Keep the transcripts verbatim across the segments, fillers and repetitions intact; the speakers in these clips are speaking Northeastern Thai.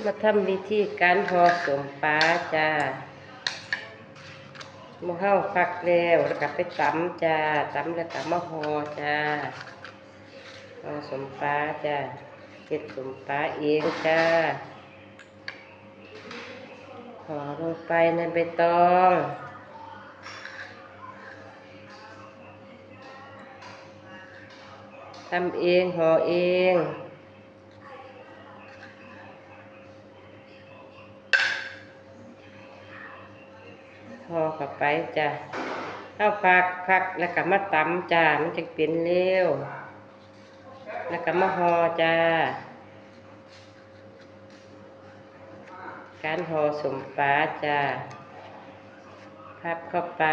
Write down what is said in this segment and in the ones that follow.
มาทำวิธีการห่อส้มปลาจ้า หมู่เฮาฟักแล้ว แล้วก็ไปตำจ้า ตำแล้วก็มาห่อจ้า ห่อส้มปลาจ้า เฮ็ดส้มปลาเองจ้า ห่อลงไปในใบตอง ตำเอง ห่อเอง ห่อเข้าไปจ้ะ เอาฟัก ฟักแล้วก็มาตำจ้า มันจั่งเป็นเร็ว แล้วก็มาห่อจ้า การห่อส้มปลาจ้า พับเข้าไป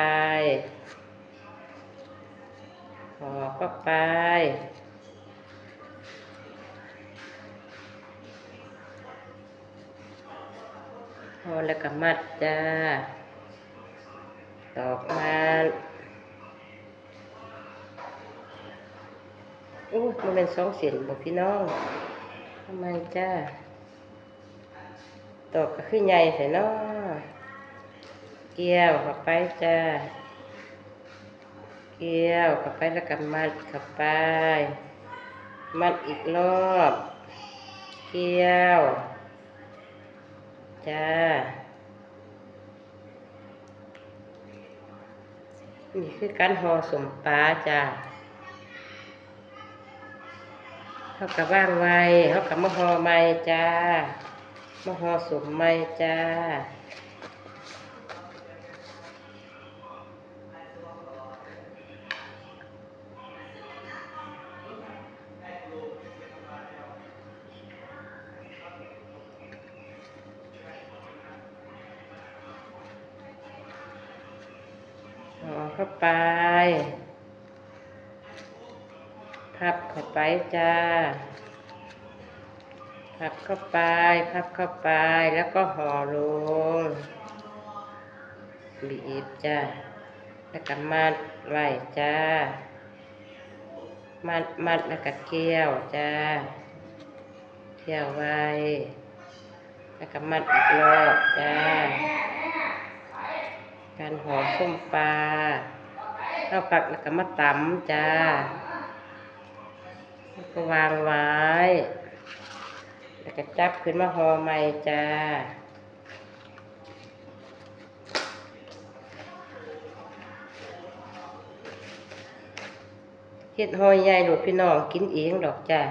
ห่อเข้าไป ห่อแล้วก็มัดจ้า ตอกมา อู้ มันเป็นสองเส้นบ่พี่น้อง ทำไมจ้า ตอกก็คือใหญ่แท้เนาะ เกี่ยวเข้าไปจ้า เกี่ยวเข้าไปแล้วก็มัดเข้าไป มัดอีกรอบ เกี่ยว จ้า นี่คือการห่อส้มปลาจ้า เฮาก็วางไว้ เฮาก็มาห่อใหม่จ้า มาห่อส้มใหม่จ้า ห่อเข้าไป พับเข้าไปจ้า พับเข้าไป พับเข้าไป แล้วก็ห่อลง บีบจ้า แล้วก็มัดไว้จ้า มัด มัดแล้วก็เกี่ยวจ้า เกี่ยวไว้ แล้วก็มัดอีกรอบจ้า การห่อส้มปลา เอาฟักแล้วก็มาตำจ้า แล้วก็วางไว้ แล้วก็จับขึ้นมาห่อใหม่จ้า เฮ็ดห่อใหญ่โลดพี่น้อง กินเองดอกจ้า